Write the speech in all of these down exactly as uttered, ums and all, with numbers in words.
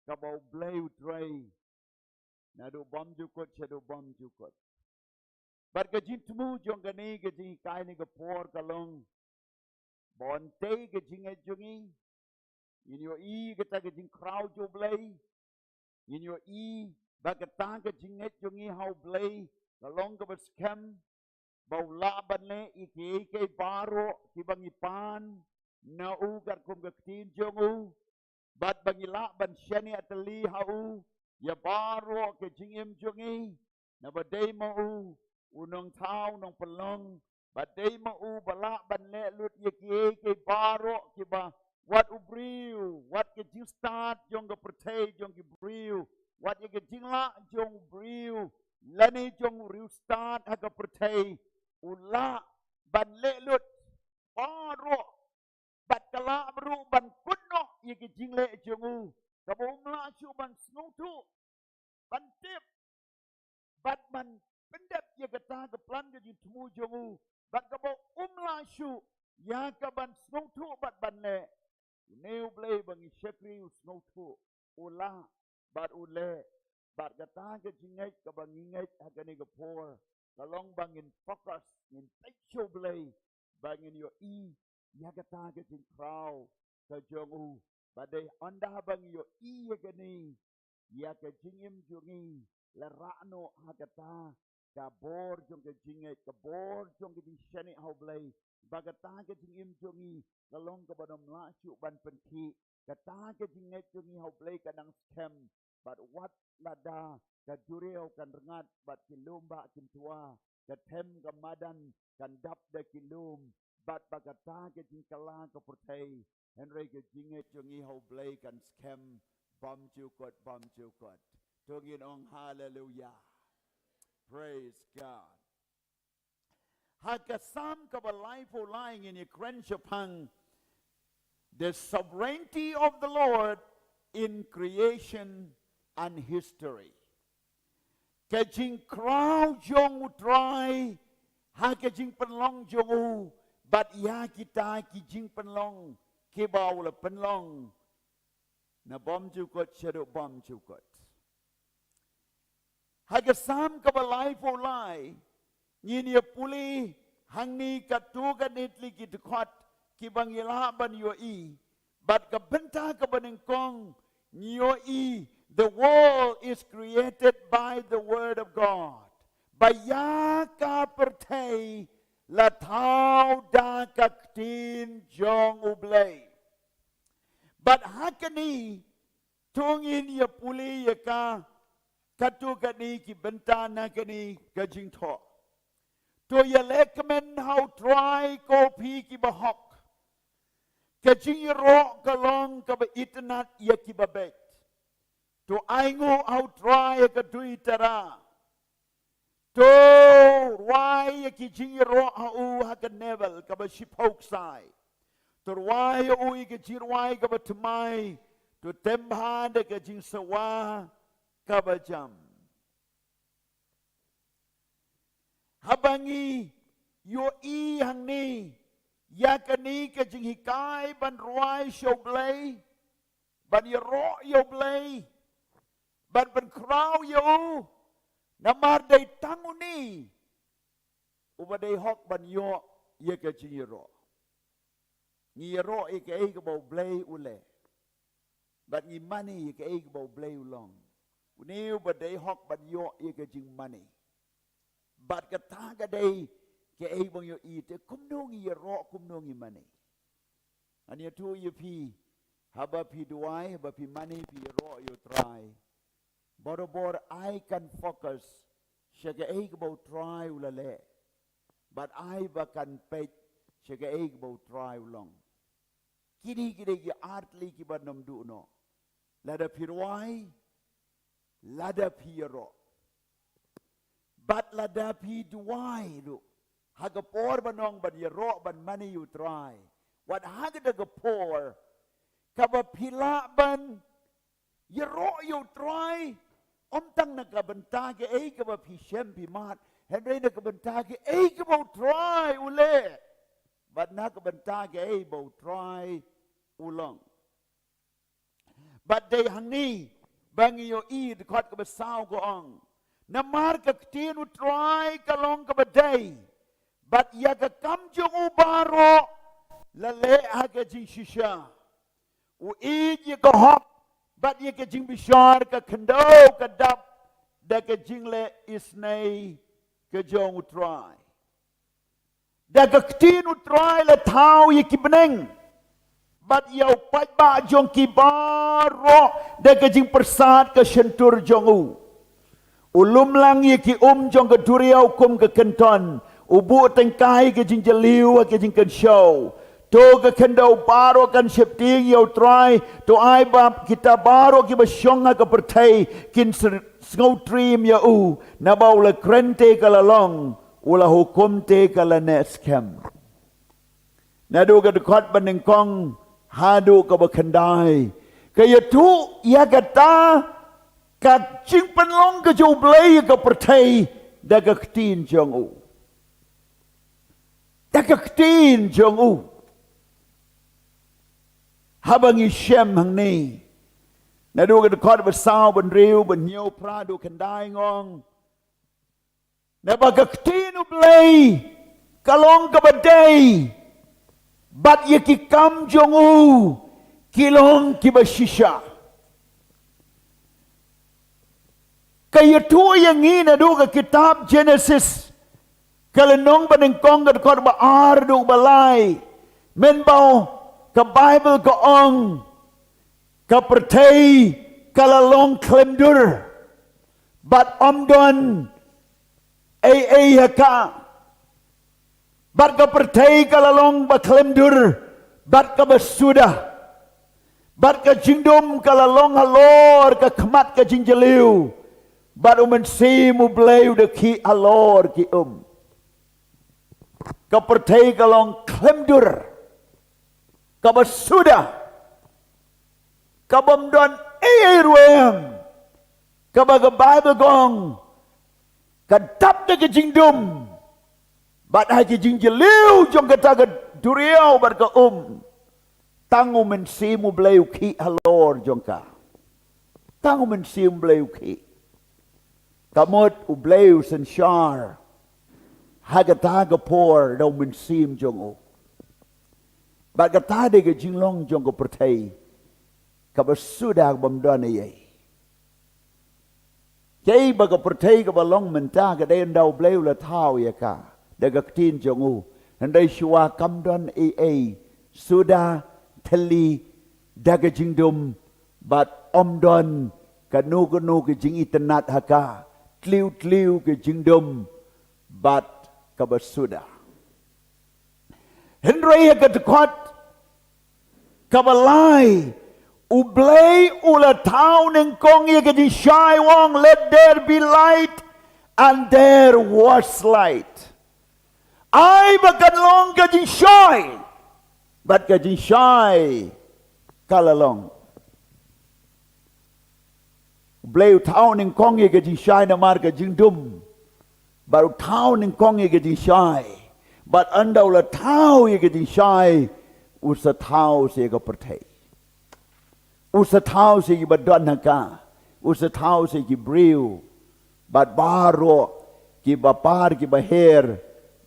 kaba U Blei u trei naduh bymjukut shaduh bymjukut. Bad ka jingthmu jong kane ka jinghikai ha kane ka por ka long ba un tei ka jingngeit jong ngi. Ngin ïohi kata ka jingkhraw jong U Blei. Ngin ïohi ba kata ka jingngeit jong ngi ha U Blei ka long kaba skhem, ba u lah ban leh ïa kiei kiei baroh kiba ngi pan na u katkum ka ktien jong u. Bad ba ngi lah ban shaniah tylli ha u ïa baroh ka jingim jong ngi. Naba dei ma u u nongthaw nongpynlong, ba dei ma u ba lah ban leh lut ïa kiei kiei baroh kiba wat u briew, wat ka jingstad jong ka pyrthei jong ki briew, wat ïa ka jinglah jong u briew lane jong u riewstad ha ka pyrthei, u lah ban leh lut baroh. Bad ka lah ruh ban kut noh ïa ka jingleh jong u, kaba um lah shuh ban sngewthuh, ban tip, bad ban pyndep ïa kata ka plan ka jingthmu jong u, bad kaba um lah shuh ïa ka ban sngewthuh bad ban leh. Une U Blei ba ngi shakri u sngewthuh, u lah, bad u leh. Bad kata ka jingngeit kaba ngi ngeit ha kane ka por ka long ba ngin focus, ngin peit sha U Blei, ba ngin ïohi ïa kata ka jingkhraw ka jong u. Ba dei ynda ba ngi ïohi ïa kane, ïa ka jingim jong ngi la rah noh ha kata ka bor jong ka jingngeit, ka bor jong ka jingshaniah ha U Blei, ba kata ka jingim jong ngi ka long kaba ym lah shuh ban pynkhih. Kata ka jingngeit jong ngi ha U Blei ka dang skhem. Bad wat lada ka duriaw kan rngat bad ki lum bah kin twa, ka them ka madan kan dap da ki lum, bad ba kata ka jingkylla ka pyrthei, hynrei ka jingngeit jong ngi ha U Blei kan skhem bymjukut bymjukut. To ngin ong haleluia. Praise God. Ha ka Salm kaba laiphew lai ngin ïakren shaphang the sovereignty of the Lord in creation and history. Ka jingkhraw jong U Trai ha ka jingpynlong jong u, bad ïa kita ki jingpynlong kiba u la pynlong na bymjukut shaduh bymjukut. Ha ka Salm kaba laiphew lai ngin ïa pule hangne katto katne tylli ki dkhot kiba ngi lah ban ïohi. Bad ka bynta kaba nyngkong ngi ïohi, the world is created by the word of God. Ba ïa ka pyrthei la thaw da ka ktien jong U Blei. Bad ha kane to ngin ïa pule ïa ka katto katne ki bynta na kane ka jingthoh. To ïalehkmen ha U Trai ko phi kiba hok. Ka jingïaroh ka long kaba itynnad ïa kiba beit. To ainguh ha U Trai ha ka duitara. To rwai ïa ki jingïaroh ha u ha ka Nebel kaba shiphew ksai. To rwai ha u ïa ka jingrwai kaba thymmai. To tembha da ka jingsawa kaba jam. Haba ngi ïohi hangne ïa kane ka jinghikai ban rwai sha U Blei, ban ïaroh ïa U Blei, ban pynkhraw ïa u, namar dei tang une uba dei hok ban ïoh ïa ka jingïaroh. Ngi ïaroh ïa kaei kaba U Blei u leh. Bad ngi mane ïa kaei kaba U Blei u long. Une uba dei hok ban ïoh ïa ka jingmane. Bad kata ka dei kaei ba ngi ïohi te kumno ngi ïaroh kumno ngi mane. Ngan ïathuh ïa phi, haba phi duwai, haba phi mane phi ïaroh ïa U Trai, barabor ai kan focus sha kaei kaba U Trai u la leh. Bad ai ba kan peit sha kaei kaba U Trai u long. Kine ki dei ki ar tylli kiba nym duh noh. Lada phi rwai, lada phi ïaroh, bad lada phi duwai ruh ha ka por ba nong ban ïaroh ban mane ïa U Trai. Wat ha kata ka por kaba phi lah ban ïaroh ïa U Trai, ym tang na ka bynta kaei kaba phi shem phi mad, hynrei na ka bynta kaei kaba U Trai u leh, bad na ka bynta kaei ba U Trai u long. Bad dei hangne ba ngi ïohi dkhot kaba saw ka ong, namar ka ktien U Trai ka long kaba dei, bad ïa ka kam jong u baroh la leh ha ka jingshisha. U ïeit ïa ka hok bad ïa ka jingbishar ka khyndew ka dap da ka jingleh isynei ka jong U Trai. Da ka ktien U Trai la thaw ïa ki bneng bad ïa u paidbah jong ki baroh da ka jingpyrsad ka shyntur jong u. U lum lang ïa ki um jong ka duriaw kum ka kynton, u buh tyngkai ka jingjylliew ha ka jingkynshew. To ka khyndew baroh kan sheptieng ïa U Trai, to ai ba kita baroh kiba shong ha ka pyrthei kin sngewtriem ïa u, naba u la kren te ka la long, u la hukum te ka la neh skhem. Naduh ka dkhot banyngkong haduh kaba khyndai ka ïathuh ïa kata ka jingpynlong ka jong U Blei ïa ka pyrthei da ka ktien jong u. Da ka ktien jong u. Haba ngi shem hangne, naduh ka dkhot ba saw, ba hynriew, ba hynñiew, phra, duh khyndai, nga ong, naba ka ktien U Blei ka long kaba dei, bad ïa ki kam jong u ki long kiba shisha. Ka ïathuh ïa ngi naduh ka kitab Genesis, ka lynnong banyngkong, ka dkhot ba ar haduh ba lai. Mynba ka Baibl ka ong, ka pyrthei ka la long khlem dur, bad ym don ei ei ha ka. Bad ka pyrthei ka la long ba khlem dur bad kaba suda. Bad ka jingdum ka la long halor ka khmat ka jingjylliew. Bad U Mynsiem U Blei u da khih halor ki um. Ka pyrthei ka long khlem dur, kaba suda, ka bym don ei ei ruh em, kaba ka Baibl ka ong ka dap da ka jingdum. Bad ha ka jingjylliew jong kata ka duriaw bad ka um, tang U Mynsiem U Blei u khih halor jong ka. Tang U Mynsiem U Blei u khih. Ka mut U Blei u synshar ha kata ka por da U Mynsiem jong u. Bad kata dei ka jinglong jong ka pyrthei kaba suda, ka bym don ei ei. Kaei ba ka pyrthei kaba long mynta ka dei ynda U Blei u la thaw ïa ka da ka ktien jong u. Hynrei shuwa kam don ei ei, suda, thylli da ka jingdum, bad ym don kano kano ka jingitynnad ha ka, tliw tliw ka jingdum bad kaba suda. Hynrei ha ka dkhot kaba lai, U Blei u la thaw nyngkong ïa ka jingshai, u ong, "Let there be light," and there was light. Ai ba kan long ka jingshai, bad ka jingshai ka la long. U Blei u thaw nyngkong ïa ka jingshai namar ka jingdum. Bad u thaw nyngkong ïa ka jingshai. Bad ynda u la thaw ïa ka jingshai, u sa thaw sa ïa ka pyrthei. U sa thaw sa ïa kiba don ha ka. U sa thaw sa ïa ki briew. Bad baroh kiba par kiba her,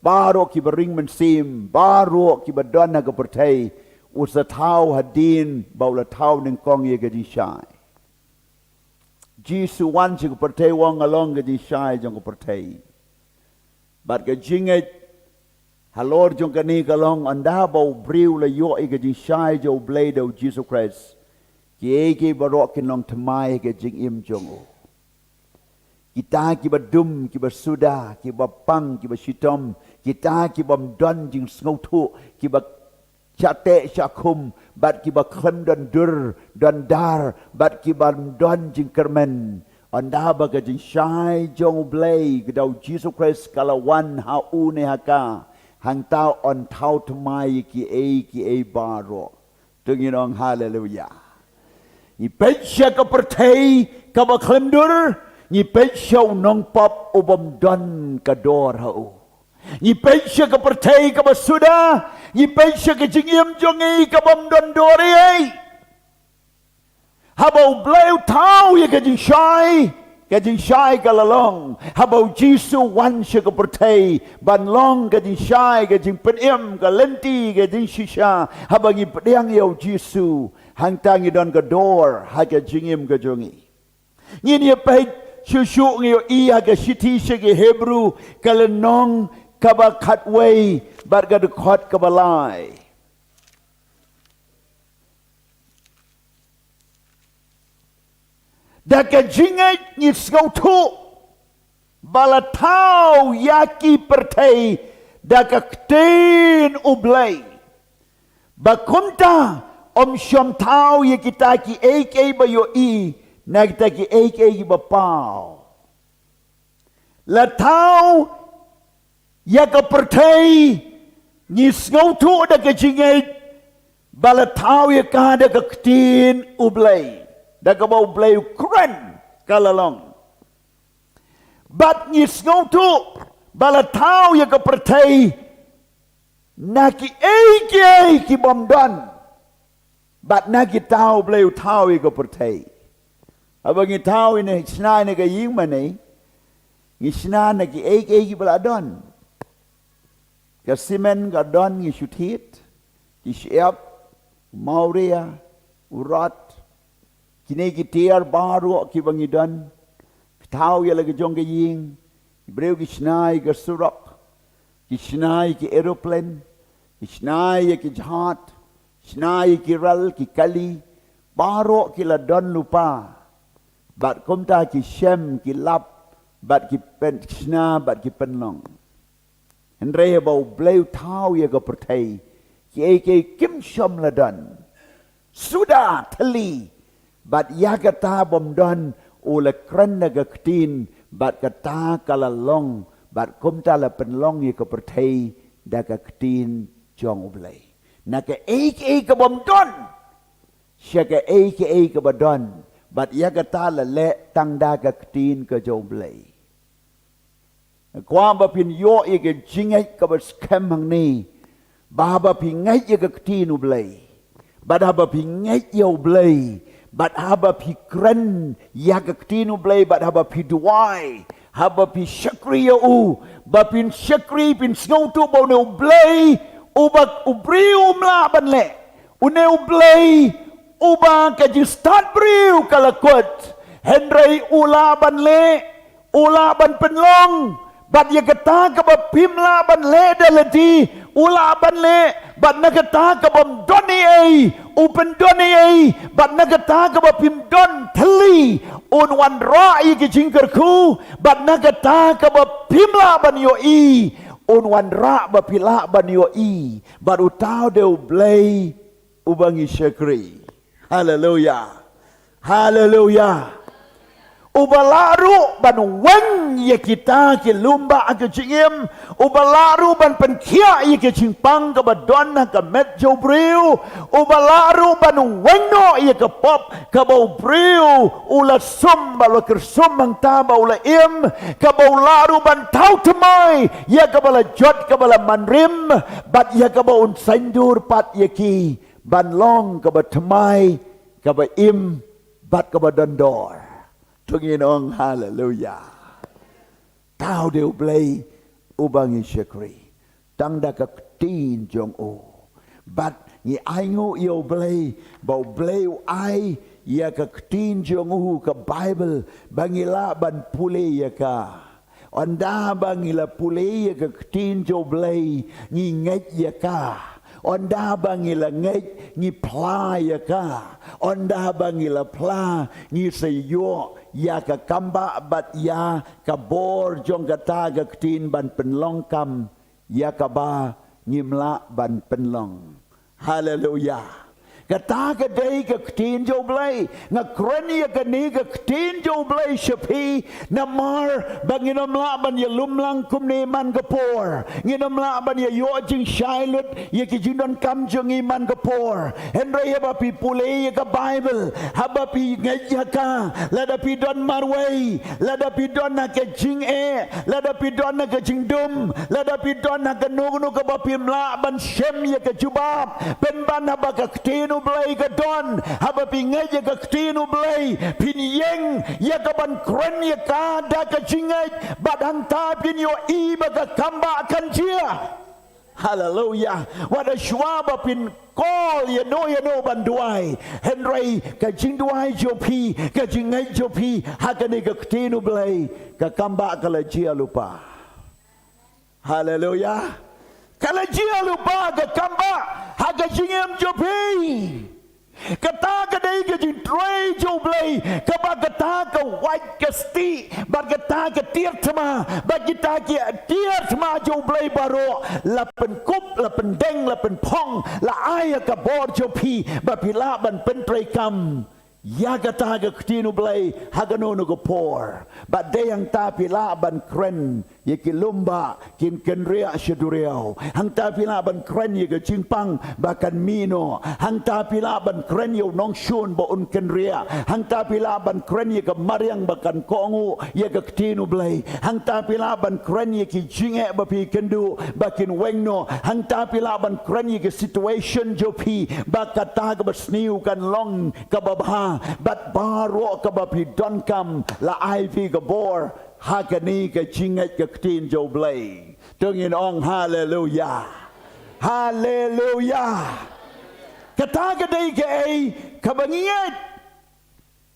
baroh kiba ring mynsiem, baroh kiba don ha ka pyrthei, u sa thaw hadien ba u la thaw nyngkong ïa ka jingshai. Jisu wan sha ka pyrthei, u ong, "Nga long ka jingshai jong ka pyrthei." Bad ka jingngeit halor jong kane ka long, ynda ba u briew u la ïoh ïa ka jingshai jong U Blei da U Jisu Khrist, kiei kiei baroh kin long thymmai ha ka jingim jong u. Kita kiba dum, kiba suda, kiba pang, kiba shitom, kita ki bym don jingsngewthuh, kiba shah teh shah khum, bad kiba khlem don dur don dar, bad ki bym don jingkyrmen. Ynda ba ka jingshai jong U Blei, ka da U Jisu Khrist, ka la wan ha u ne ha ka, hangta yn thaw thymmai ïa kiei kiei baroh. To ngin ong haleluya. Ngi peit sha ka pyrthei kaba khlem dur, ngi peit sha u nongpop u bym don ka dor ha u. Ngi peit sha ka pyrthei kaba suda, ngi peit sha ka jingim jong ngi ka bym don dor ei ei. Haba U Blei u thaw ïa ka jingshai, ka jingshai ka la long. Haba U Jisu u wan sha ka pyrthei ban long ka jingshai, ka jingpynim, ka lynti, ka jingshisha. Haba ngi pdiang ïa U Jisu, hangta ngi don ka dor ha ka jingim ka jong ngi. Ngin ïa peit shuh shuh, ngi ïohi ha ka shithi sha ki Hebru, ka lynnong kaba khatwei bad ka dkhot kaba lai. Da ka jingngeit ngi sngewthuh ba la thaw ïa ki pyrthei da ka ktien U Blei, ba kumta ym shym thaw ïa kita kiei kiei ba ïohi na kita kiei kiei ba paw. La thaw ïa ka pyrthei, ngi sngewthuh da ka jingngeit ba la thaw ïa ka da ka ktien U Blei, da kaba U Blei u kren ka la long. Bad ngi sngewthuh ba la thaw ïa ka pyrthei na kiei kiei ki bym don. Bad na kita U Blei u thaw ïa ka pyrthei. Haba ngi thaw ïa ne, shna ïa ne ka ïing mane, ngi shna na kiei kiei kiba la don. Ka simen ka don, ngi shu thied, ki shyiap, u mawria, u rot, kine ki tiar baroh kiba ngi don. Ki thaw ïa la ka jong ka ïing. Ki briew ki shna ïa ka surok, ki shna ïa ki aeroplane, ki shna ïa ki jahaj, shna ïa ki rel, ki kali, baroh ki la don lypa. Bad kumta ki shem, ki lap, bad ki pyn, ki shna, bad ki pynlong. Hynrei haba U Blei u thaw ïa ka pyrthei, kiei kiei kim shym la don. Suda thylli, bad ïa kata bym don u la kren da ka ktien, bad kata ka la long, bad kumta la pynlong ïa ka pyrthei da ka ktien jong U Blei. Na kaei kaei ka bym don sha kaei kaei kaba don, bad ïa kata la leh tang da ka ktien ka jong U Blei. Kwah ba phin ïoh ïa ka jingngeit kaba skhem hangne, ba haba phi ngeit ïa ka ktien U Blei, bad haba phi ngeit ïa U Blei, bad haba phi kren ïa ka ktien U Blei, bad haba phi duwai, haba phi shakri ïa U, ba phin shakri, phin sngewthuh ba une U Blei uba u briew um lah ban leh. Une U Blei uba ka jingstad briew ka la kut, hynrei u lah ban leh, u lah ban pynlong. Bad ïa kata kaba phim lah ban leh da lade, u lah ban leh. Bad na kata kabym don ei ei, u pyndon ei ei. Bad na kata kaba phim don thylli, un wanrah ïa ki jingkyrkhu. Bad na kata kaba phim lah ban ïohi, un wanrah ba phi lah ban ïohi. Bad uta u dei U Blei uba ngi shakri. Haleluya. Haleluya. Uba lah ruh ban weng ïa kita ki lum ba ha ka jingim. Uba lah ruh ban pynkhiah ïa ka jingpang kaba don ha ka met jong u briew. Uba lah ruh ban weng noh ïa ka pop kaba u briew u la sum, ba u la kyrsum hangta ba u la im. Kaba u lah ruh ban thaw thymmai ïa kaba la jot, kaba la manrim, bad ïa kaba un saiñdur pat ïa ki ban long kaba thymmai, kaba im, bad kaba don dor. To ngin ong haleluya. Uta u dei U Blei uba ngi shakri tang da ka ktien jong u. Bad ngi ainguh ïa U Blei ba U Blei u ai ïa ka ktien jong u, ka Baibl, ba ngi lah ban pule ïa ka. Ynda ba ngi la pule ïa ka ktien jong U Blei, ngi ngeit ïa ka. Ynda ba ngi la ngeit, ngi phla ïa ka. Ynda ba ngi la phla, ngi sa ïoh ïa ka kambah bad ïa ka bor jong kata ka ktien ban pynlong kam ïa kaba ngim lah ban pynlong. Haleluya. Kata ka dei ka ktien jong U Blei. Nga kren ïa kane ka ktien jong U Blei sha phi namar ba ngin ym lah ban ïalum lang kumne man ka por. Ngin ym lah ban ïa ïoh jingshai lut ïa ki jingdonkam jong ngi man ka por. Hynrei haba phi pule ïa ka Baibl, haba phi ngeit ïa ka, lada phi don marwei, lada phi don ha ka jingeh, lada phi don ha ka jingdum, lada phi don ha kano kano kaba phim lah ban shem ïa ka jubab, pynban haba ka ktien Blei ka don, haba phi ngeit ïa ka ktien U Blei, phin ïeng ïa ka ban kren ïa ka da ka jingngeit, bad hangta phin ïohi ba ka kambah kan jia. Haleluya. Wat la shuwa ba phin call ïa no ïa no ban duwai, hynrei ka jingduwai jong phi, ka jingngeit jong phi ha kane ka ktien U Blei, ka kambah ka la jia lypa. Haleluya. Ka la jia lypa ka kambah ha ka jingim jong phi. Kata ka dei ka jingtrei jong U Blei, kaba kata ka wait ka stieh, bad kata ka tiar thma, bad kita ki tiar thma jong U Blei baroh la pynkup, la pyndeng, la pynphong, la ai ïa ka bor jong phi ba phi lah ban pyntreikam ïa kata ka ktien U Blei ha kano kano ka por. Bad dei hangta phi lah ban kren ïa ki lum ba kin kynriah sha duriaw. Hangta phi lah ban kren ïa ka jingpang ba kan mih noh. Hangta phi lah ban kren ïa u nongshun ba un kynriah. Hangta phi lah ban kren ïa ka mariang ba kan kohnguh ïa ka ktien U Blei. Hangta phi lah ban kren ïa ki jingeh ba phi kynduh ba kin weng noh. Hangta phi lah ban kren ïa ka situation jong phi ba kata kaba sniew kan long kaba bha, bad baroh kaba phi donkam, la ai phi ka bor ha kane ka jingngeit ka ktien jong U Blei. To ngin ong haleluya. Haleluya. Kata ka dei kaei kaba ngi ngeit.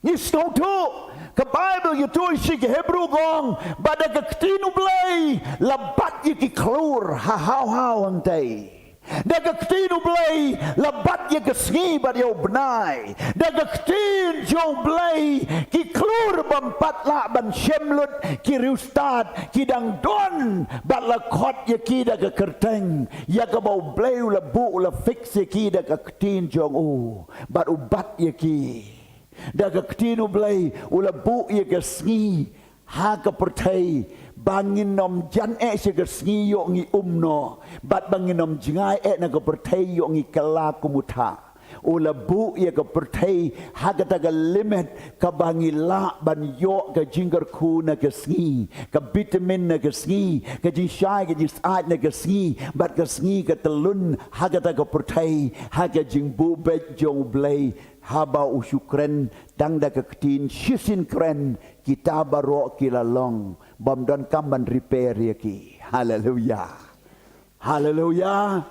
Ngi sngewthuh, ka Baibl ïathuh sha ki Hebru ka ong ba da ka ktien U Blei la bat ïa ki khlur ha haw haw hangtei. Da ka ktien U Blei la bat ïa ka sngi bad ïa u bnai. Da ka ktien jong U Blei ki khlur bym pat lah ban shem lut, ki riewstad ki dang don, bad la khot ïa ki da ka kyrteng ïa kaba U Blei u la buh, u la fix ïa ki da ka ktien jong u, bad u bat ïa ki. Da ka ktien U Blei u la buh ïa ka sngi ha ka pyrthei, ba ngin ym jan eh sha ka sngi ïoh ngi um noh, bad ba ngin ym jngai eh na ka pyrthei ïoh ngi kylla kum u thah. U la buh ïa ka pyrthei ha kata ka limit kaba ngi lah ban ïoh ka jingkyrkhu na ka sngi, ka vitamin na ka sngi, ka jingshai ka jingsyaid na ka sngi, bad ka sngi ka tyllun ha kata ka pyrthei ha ka jingbuh beit jong U Blei. Haba u shu kren tang da ka ktien, shisien kren, kita baroh ki la long, bym donkam ban repair ïa ki. Haleluya. Haleluya.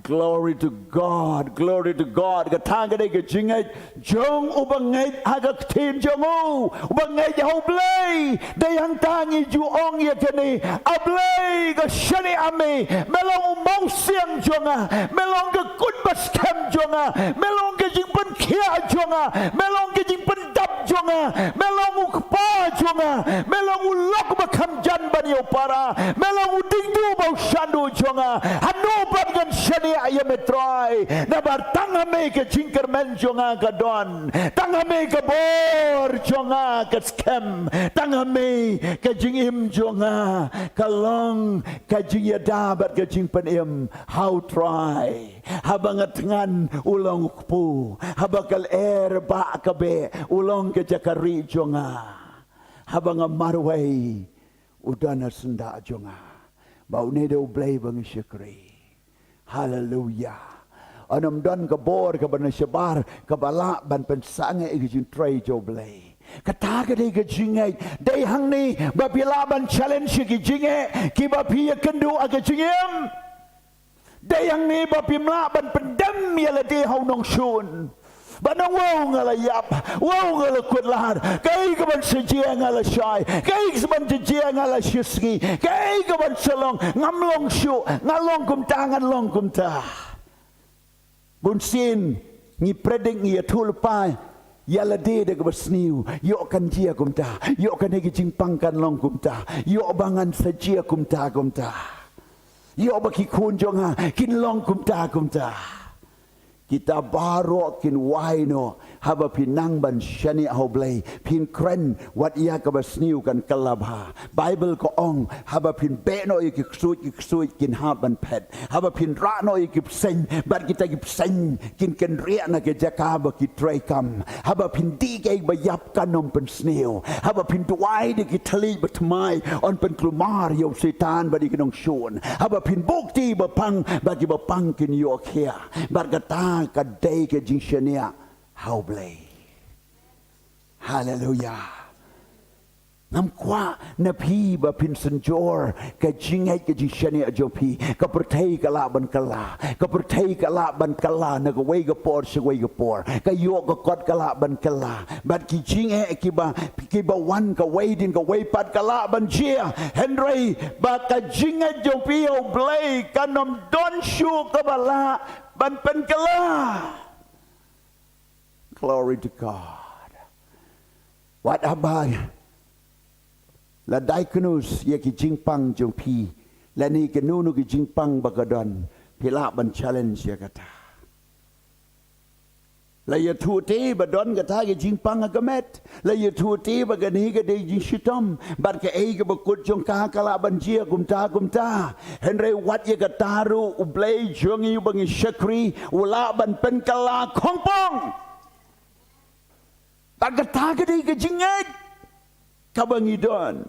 Glory to God, glory to God. Kata ka dei ka jingngeit jong uba ngeit ha ka ktien jong u, uba ngeit ha U Blei. Dei hangta ngi ju ong ïa kane, A Blei, ka shaniah me, me long u mawsiang jong nga, me long ka kut ba skhem jong nga, me long ka jingpynkhiah jong nga, me long ka jingpyndap jong nga, me long u kpa jong nga, me long u lok ba kham jan ban ïa u para, me long u diengduh ba u shahduh jong nga. Hano pat ngan shaniah ïa me Trai, namar tang ha me ka jingkyrmen jong nga ka don, tang ha me ka bor jong nga ka skhem, tang ha me ka jingim jong nga ka long ka jingïada bad ka jingpynim ha u Trai. Haba nga thngan, u long u kpu. Haba ka lyer bah ka beh, u long ka jaka rieh jong nga. Haba nga marwei, u don ha syndah jong nga. Ba une dei U Blei ba ngi shakri. Haleluya. Ym don ka bor kaba na shabar kaba lah ban pynsangeh ïa ka jingtrei jong U Blei. Kata ka dei ka jingngeit. Dei hangne ba phi lah ban challenge ïa ki jingeh kiba phi ïakynduh ha ka jingim. Dei hangne ba phim lah ban pyndem ïa lade ha u nongshun. Ban ong, wow, nga la ïap, wow, nga la kut lad, kaei kaban sa jia nga la shai, kaei kaban sa jia nga la shisngi, kaei kaban sa long, ngam long shuh, nga long kumta, ngan long kumta. Bunsien ngi predict, ngi ïathuh lypa ïa lade da kaba sniew, ïoh kan jia kumta, ïoh kane ka jingpang kan long kumta, ïoh ba ngan sa jia kumta kumta, ïoh ba ki khun jong nga kin long kumta kumta. Kita baroh kin wai noh haba phi nang ban shaniah ha U Blei, phin kren wat ïa kaba sniew kan kylla bha. Baibl ka ong, haba phin beh noh ïa ki ksuid, ki ksuid kin hap ban phet. Haba phin rah noh ïa ki bseiñ, bad kita ki bseiñ kin kynriah na ka jaka ba ki treikam. Haba phin dih kaei ba ïap, kan ym pynsniew. Haba phin duwai da ki thylliej ba thymmai, yn pynkulmar ïa u Soitan bad ïa ki nongshun. Haba phin buh kti ba pang, bad kiba pang kin ïoh khia. Bad kata ka dei ka jingshaniah ha U Blei. Haleluya. Ngam kwah na phi ba phin synjor ka jingngeit ka jingshaniah jong phi. Ka pyrthei ka lah ban kylla, ka pyrthei ka lah ban kylla na kawei ka por sha kawei ka por. Ka ïoh ka kot ka lah ban kylla. Bad ki jingeh kiba, kiba wan kawei din kawei pat ka lah ban jia. Hynrei ba ka jingngeit jong phi ha U Blei kan ym don shuh kaba lah ban pynkylla. Glory to God. Wat haba la diagnose ïa ki jingpang jong phi, lane kano kano ki jingpang ba ka don, phi lah ban challenge ïa kata. La ïathuh te ba don kata ki jingpang ha ka met. La ïathuh te ba kane ka dei jingshitom. Bad kaei kaba kut jong ka ka lah ban jia kumta kumta. Hynrei wat ïa kata ruh U Blei jong ngi uba ngi shakri u lah ban pynkylla khongpong. Bad kata ka dei ka jingngeit kaba ngi don.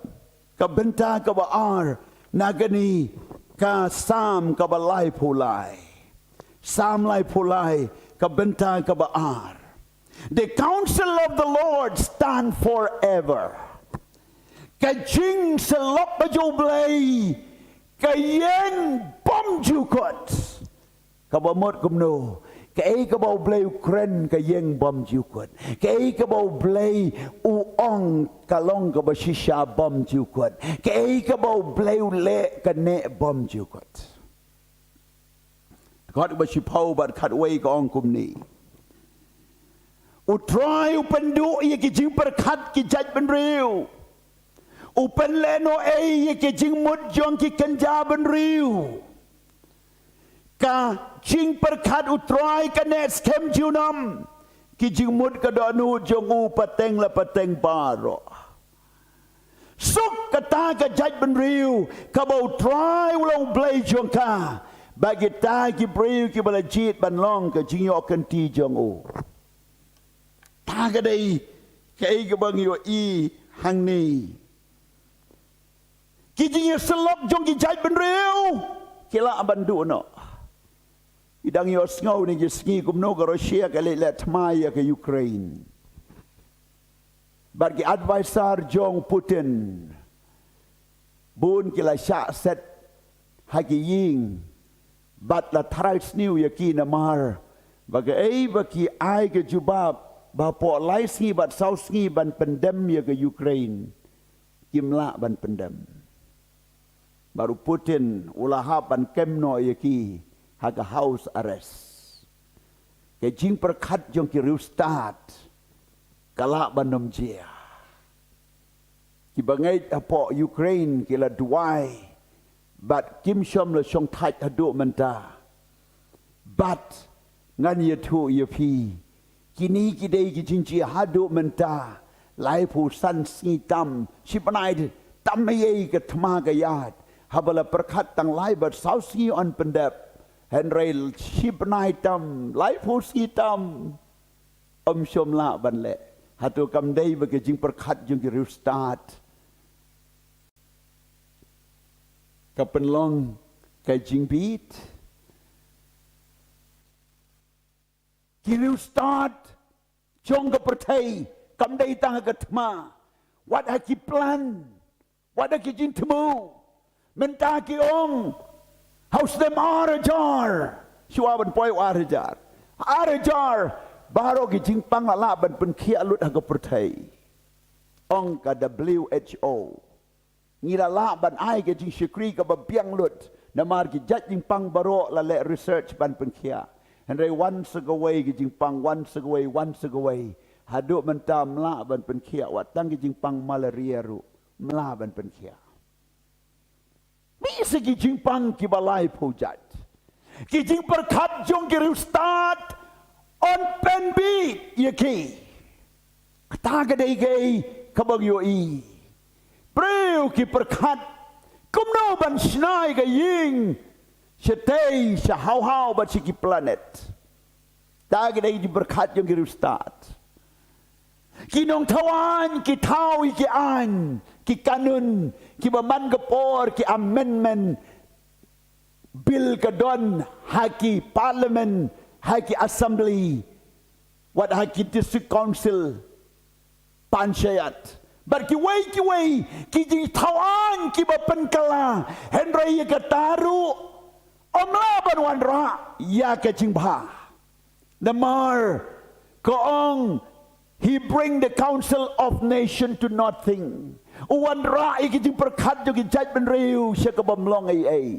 Ka bynta kaba ar na kane ka Salm kaba laiphew lai. Salm laiphew lai ka bynta kaba ar. The counsel of the Lord stand forever. Ka jingsyllok ka jong U Blei ka ïeng bymjukut. Kaba mut kumno? Kaei kaba U Blei u kren ka ïeng bymjukut. Kaei kaba U Blei u ong ka long kaba shisha bymjukut. Kaei kaba U Blei u leh ka neh bymjukut. Kot ba shiphew bad khatwei ka ong kumne. U Trai u pynduh ïa ki jingpyrkhat ki jaitbynriew. U pynlehnohei ïa ki jingmut jong ki kynja bynriew. Ka jingpyrkhat U Trai ka neh skhem junom. Ki jingmut ka dohnud jong u pateng la pateng baroh. Suk kata ka jaitbynriew kaba U Trai u long U Blei jong ka. Bad kita ki briew kiba la jied ban long ka jingïoh kynti jong u. Ta ka dei kaei kaba ngi ïohi hangne. Ki jingïasyllok jong ki jaitbynriew ki lah ban duh noh. Ngi dang ïohsngew ne ki sngi kumno ka Russia ka leit leh thma ïa ka Ukraine. Bad ki advisor jong Putin bun ki la shah set ha ki ïing bad la tharai sniew ïa ki namar ba kaei ba ki ai ka jubab ba hapoh lai sngi bad saw sngi ban pyndem ïa ka Ukraine kim lah ban pyndem. Bad u Putin u la hap ban kem noh ïa ki ha ka house arrest. Ka jingpyrkhat jong ki riewstad ka lah ban ym jia. Kiba ngeit hapoh Ukraine ki la duwai bad kim shym la shongthait haduh mynta. Bad ngan ïathuh ïa phi, kine ki dei ki jingjia haduh mynta laiphew san sngi tam, shi bnai tam ei ei ka thma ka ïaid. Haba la pyrkhat tang lai bad saw sngi yn pyndep. Hynrei shi bnai tam, laiphew sngi tam, ym shym lah ban leh. Hato kam dei ba ka jingpyrkhat jong ki riewstad ka pynlong ka jingbit? Ki riewstad jong ka pyrthei kam dei tang ha ka thma, wat ha ki plan, wat ha ki jingthmu. Mynta ki ong ha u snem ar hajar, shuwa ban poi u ar hajar, ar hajar baroh ki jingpang la lah ban pynkhiah lut ha ka pyrthei. Ong ka W H O, ngi la lah ban ai ka jingshakri kaba biang lut namar ki jait jingpang baroh la leh research ban pynkhiah. Hynrei wan sa kawei ki jingpang, wan sa kawei, wan sa kawei, haduh mynta ym lah ban pynkhiah. Wat tang ki jingpang malaria ruh ym lah ban pynkhiah. Mih sa ki jingpang kiba laiphew jait. Ki jingpyrkhat jong ki riewstad yn pynbit ïa ki. Kata ka dei kaei kaba ngi ïohi. Briew ki pyrkhat kumno ban shna ïa ka ïing shatei sha haw haw bad sha ki planet. Ta ka dei ki jingpyrkhat jong ki riewstad. Ki nongthaw aiñ ki thaw ïa ki aiñ, ki kanun kiba man ka por ki amendment bill ka don ha ki parliament, ha ki assembly, wat ha ki district council, panchayat, bad kiwei kiwei ki jingthaw aiñ kiba pynkylla, hynrei ïa kata ruh ym lah ban wanrah ïa ka jingbha. Namar ka ong, he bring the counsel of nation to nothing. U wanrah ïa ki jingpyrkhat jong ki jaitbynriew sha kaba ym long ei ei.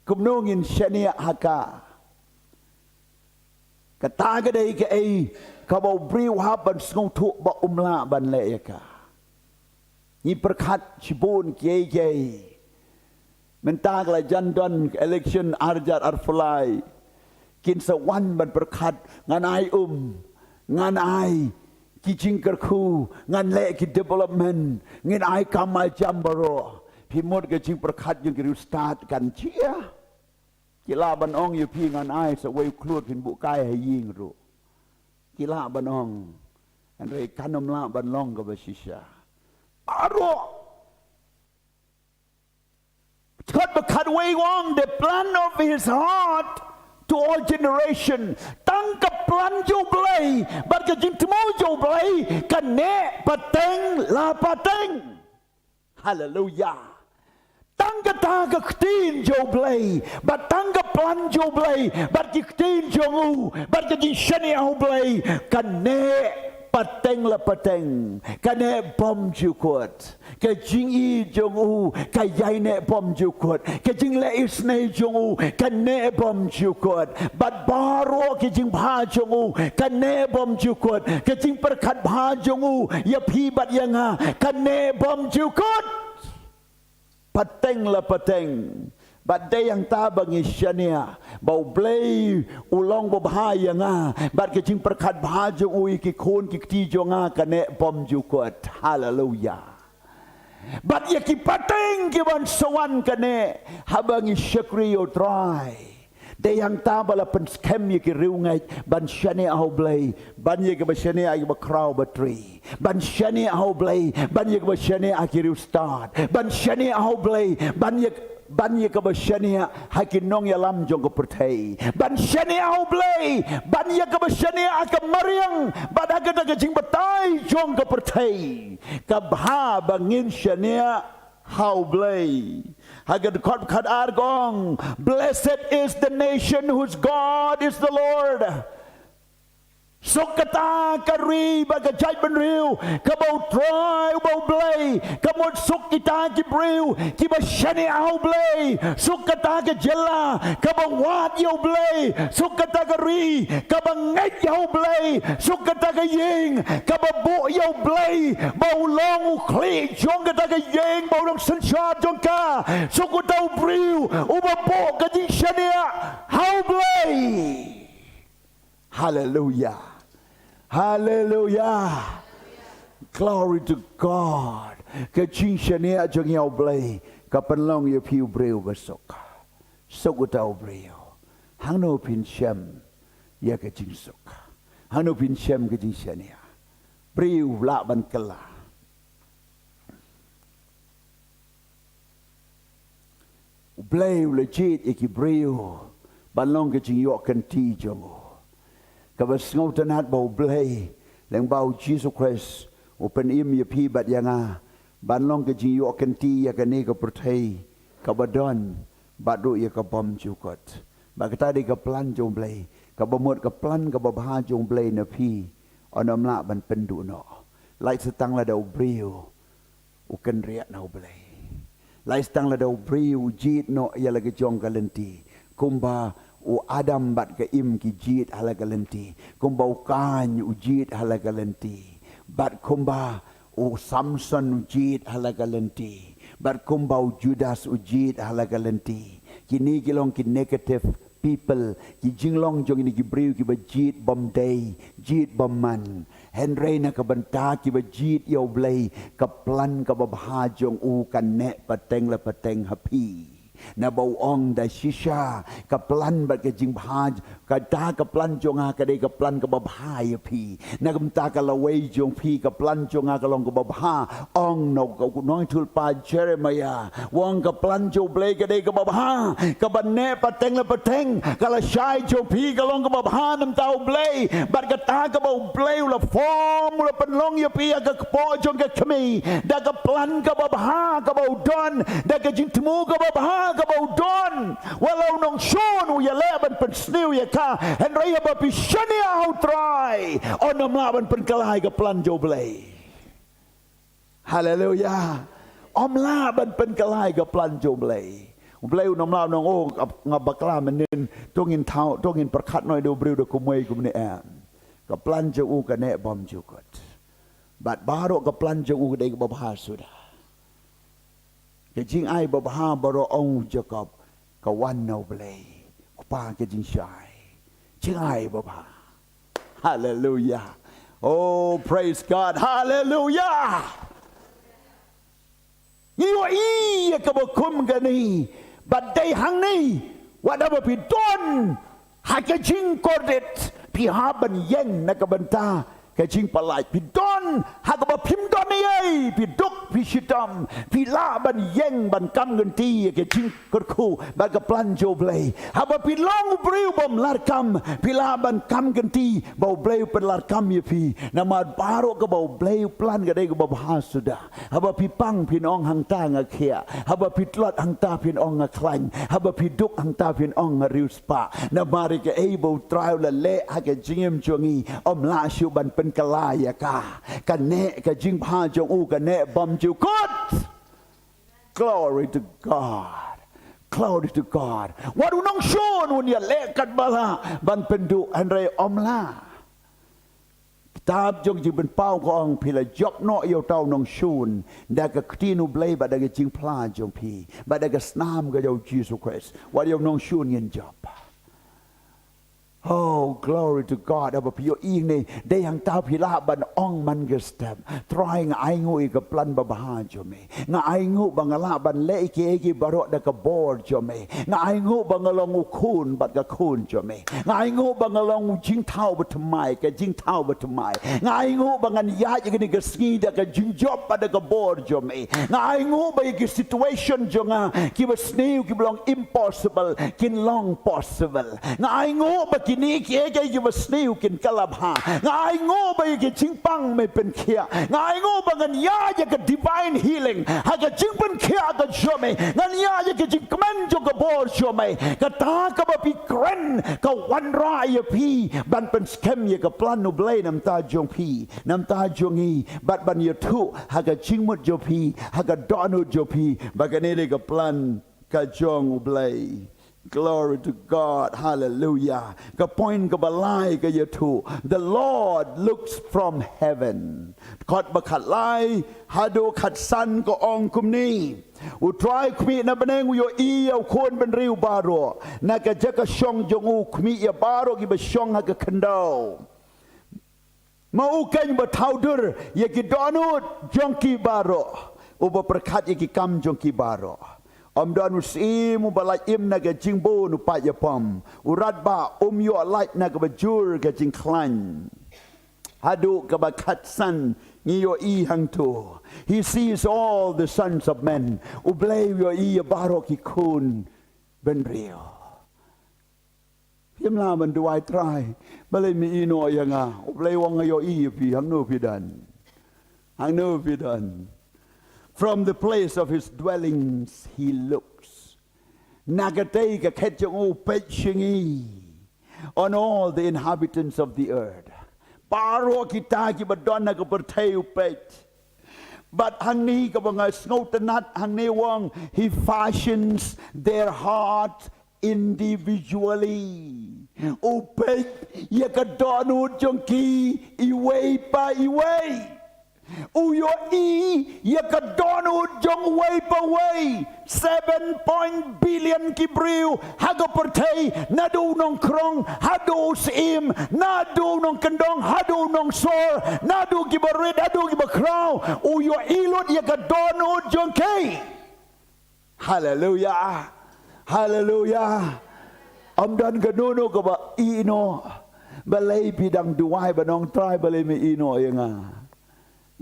Kumno ngin shaniah ha ka? Kata ka dei kaei kaba u briew u hap ban sngewthuh ba um lah ban leh ïa ka. Ngi pyrkhat shibun kiei kiei. Mynta ka la jan don election ar hajar arphew lai. Kin sa wan ban pyrkhat, ngan ai um, ngan ai ki jingkyrkhu, ngan leh ki development, ngin ai kam ai jam baroh. Phi mut ka jingpyrkhat jong ki riewstad kan jia? Ki lah ban ong ïa phi, ngan ai sa wei u khlur phin buh kai ha ïing ruh. Ki lah ban ong. Hynrei kan ym lah ban long kaba shisha. Baroh. Khatba khatwei u ong, the plan of his heart to all generation. Tang ka plan jong u Blei bad ka jingthmu jong u Blei ka neh pateng la pateng. Haleluya. Tang kata ka ktien jong u Blei bad tang ka plan jong u Blei bad ki ktien jong u bad ka jingshaniah u Blei ka neh pateng la pateng, ka neh bymjukut. Ka jingïeit jong u ka ïai neh bymjukut. Ka jingleh isynei jong u ka neh bymjukut. Bad baroh ka jingbha jong u ka neh bymjukut. Ka jingpyrkhat bha jong u ïa phi bad ïa nga ka neh bymjukut. Pateng la pateng. Bad dei hangta ba ngi shaniah ba u Blei u long babha ïa nga bad ka jingpyrkhat bha jong u ïa ki khun ki kti jong nga ka neh bymjukut. Haleluya. Bad ïa ki pateng ki ban sa wan ka neh haba ngi shakri ïa u Trai. Dei hangta ba la pynskhem ïa ki riewngeit ban shaniah ha u Blei, ban ïa kaba shaniah ïa kaba khraw ba tri. Ban shaniah ha u Blei ban ïa kaba shaniah ha ki riewstad. Ban shaniah ha u Blei ban ïa, ban ïa kaba shaniah ha ki nongïalam jong ka pyrthei. Ban shaniah ha u Blei ban ïa kaba shaniah ha ka mariang bad ha kata ka jingbatai jong ka pyrthei. Ka bha ba ngin shaniah ha u Blei. Ha ka dkhot khatar ka ong, "Blessed is the nation whose God is the Lord." Suk kata ka ri bad ka jaitbynriew kaba u Trai uba u Blei, ka mut suk kita ki briew kiba shaniah ha u Blei. Suk kata ka jylla kaba wad ïa u Blei. Suk kata ka ri kaba ngeit ïa u Blei. Suk kata ka ïing kaba buh ïa u Blei, ba u long u khlieh jong kata ka ïing, ba u long synshar jong ka. Suk uta u briew uba buh ka jingshaniah ha u Blei. Haleluya. Haleluya. Glory to God. Ka jingshaniah jong ngi ha u Blei ka pynlong ïa phi u briew ba suk. Suk uta u briew. Hangno phin shem ïa ka jingsuk? Hangno phin shem ka jingshaniah? Briew lah ban kylla. U Blei u la jied ïa ki briew ban long ka jingïoh kynti jong u. Kaba sngewtynnat ba u Blei lyngba u Jisu Khrist u pynim ïa phi bad ïa nga ban long ka jingïoh kynti ïa kane ka pyrthei kaba don bad ruh ïa ka bymjukut. Bad kata dei ka plan jong u Blei, kaba mut ka plan kaba bha jong u Blei na phi. Ym lah ban pynduh noh. Lait sa tang lada u briew u kynriah na u Blei. Lait sa tang lada u briew u jied noh ïa la ka jong ka lynti, kumba u Adam bad ka Im ki jied ha la ka lynti, kumba u Kain u jied ha la ka lynti, bad kumba u Samson u jied ha la ka lynti, bad kumba u Judas u jied ha la ka lynti. Kine ki long ki negative people, ki jinglong jong kine ki briew kiba jied bymdei, jied bymman. Hynrei na ka bynta kiba jied ïa u Blei, ka plan kaba bha jong u kan neh pateng la pateng ha phi. Naba u ong da shisha, ka plan bad ka jingbha, kata ka plan jong nga ka dei ka plan kaba bha ïa phi. Na ka bynta ka lawei jong phi, ka plan jong nga ka long kaba bha. Ong na u nongïathuhlypa Jeremiah, u ong ka plan jong U Blei ka dei kaba bha, kaba neh pateng la pateng. Ka lashai jong phi ka long kaba bha na ka bynta U Blei. Bad kata kaba U Blei u la form, u la pynlong ïa phi ha ka kpoh jong ka kmie, da ka plan kaba bha kaba u don, da ka jingthmu kaba bha kaba u don. Wat la u nongshun u ïaleh ban pynsniew ïa ka, hynrei haba phi shaniah ha U Trai, un ym lah ban pynkylla ïa ka plan jong U Blei. Haleluya. Ym lah ban pynkylla ïa ka plan jong U Blei. U Blei un ym lah ban ong, oh, nga bakla mynnin, to ngin thaw, to ngin pyrkhat noh ïa u briew da kumwei kumne, em. Ka plan jong u ka neh bymjukut. Bad baroh ka plan jong u ka dei kaba bha suda. Ka jingai babha baroh, ong u Jakob, ka wan na U Blei, Kpa ka jingshai. Jingai babha. Haleluya. Oh, praise God. Haleluya. Ngi ïohi ïa kaba kum kane. Bad dei hangne, wat haba phi don ha ka jingkordit, phi hap ban ïeng na ka bynta ka jingpyllait. Phi don ha kaba phim don ei ei, phi duk, phi shitom, phi lah ban ïeng ban kam kynti ïa ka jingkyrkhu bad ka plan jong U Blei. Haba phi long u briew bym larkam, phi lah ban kam kynti ba U Blei u pynlarkam ïa phi. Namar baroh kaba U Blei u plan ka dei kaba bha suda. Haba phi pang phin ong, hangta nga khiah. Haba phi tlot, hangta phin ong, nga khlaiñ. Haba phi duk, hangta phin ong, nga riewspah. Namar ïa kaei ba U Trai u la leh ha ka jingim jong ngi, ym lah shuh ban pynkylla ïa ka. Ka neh, ka jingbha jong u ka neh bymjukut. Glory to God. Glory to God. Wat u nongshun un ïaleh katba lah ban pynduh, hynrei ym lah. Kitab jong Jingpynpaw ka ong, phi la jop noh ïa uta u nongshun da ka ktien U Blei bad da ka jingphla jong phi bad da ka snam ka jong U Jisu Khrist. Wat ïa u nongshun ngin jop. Oh, glory to God. Haba phi ïohi ne, dei hangta phi lah ban ong man ka step, Trai, nga ainguh ïa ka plan babha jong me. Nga ainguh ba nga lah ban leh ïa kiei kiei baroh da ka bor jong me. Nga ainguh ba nga long u khun bad ka khun jong me. Nga ainguh ba nga long u jingthaw bathymmai, ka jingthaw bathymmai. Nga ainguh ba ngan ïaid ïa kane ka sngi da ka jingjop bad da ka bor jong me. Nga ainguh ba ïa ki situation jong nga kiba sniew, kiba long impossible, kin long possible. Nga ainguh ba kine kiei kiei kiba sniew kin kylla bha. Nga ainguh ba ïa ki jingpang me pynkhiah. Nga ainguh ba ngan ïaid ïa ka divine healing ha ka jingpynkhiah ka jong me. Ngan ïaid ïa ka jingkmen jong ka bor jong me. Kata kaba phi kren ka wanrah ïa phi ban pynskhem ïa ka plan U Blei na bynta jong phi, na bynta jong ngi, bad ban ïathuh ha ka jingmut jong phi, ha ka dohnud jong phi ba kane dei ka plan ka jong U Blei. Glory to God. Hallelujah. Ka point kaba lai ka ïathuh, the Lord looks from heaven. Kot ba khatlai haduh khatsan ka ong kumne: U Trai u khmih na bneng u ïohi ïa u khun bynriew baroh. Na ka jaka shong jong u u khmih ïa baroh kiba shong ha ka khyndew. Ma u keiñ ba thaw dur ïa ki dohnud jong ki baroh, uba pyrkhat ïa ki kam jong ki baroh. Ym don u syiem uba lait im na ka jingbun u paid ïapom. U radbah um ïoh lait na kaba jur ka jingkhlaiñ. Haduh kaba khatsan ngi ïohi hangto: He sees all the sons of men. U Blei u ïohi ïa baroh ki khun bynriew. Phim lah ban duwai, Trai, balei me ïehnoh ïa nga? U Blei u ong, nga ïohi ïa phi, hangno phi don? Hangno phi don? From the place of his dwellings he looks. Na katei ka khet jong u u peit sha ngi. On all the inhabitants of the earth. Baroh kita kiba don ha ka pyrthei u peit. Bad hangne kaba nga sngewtynnat, hangne u ong, he fashions their heart individually. U peit ïa ka dohnud jong ki iwei pa iwei. U ïohi ïa ka dohnud jong uwei pa uwei. Seven point billion ki briew ha ka pyrthei, naduh u nongkrong haduh u syiem, naduh u nongkyndong haduh u nongsor, naduh kiba rit haduh kiba khraw. U ïohi lut ïa ka dohnud jong ki. Haleluya. Haleluya. Ym don kano kano kaba ïehnoh. Balei phi dang duwai ban ong Trai balei me ïehnoh ïa nga.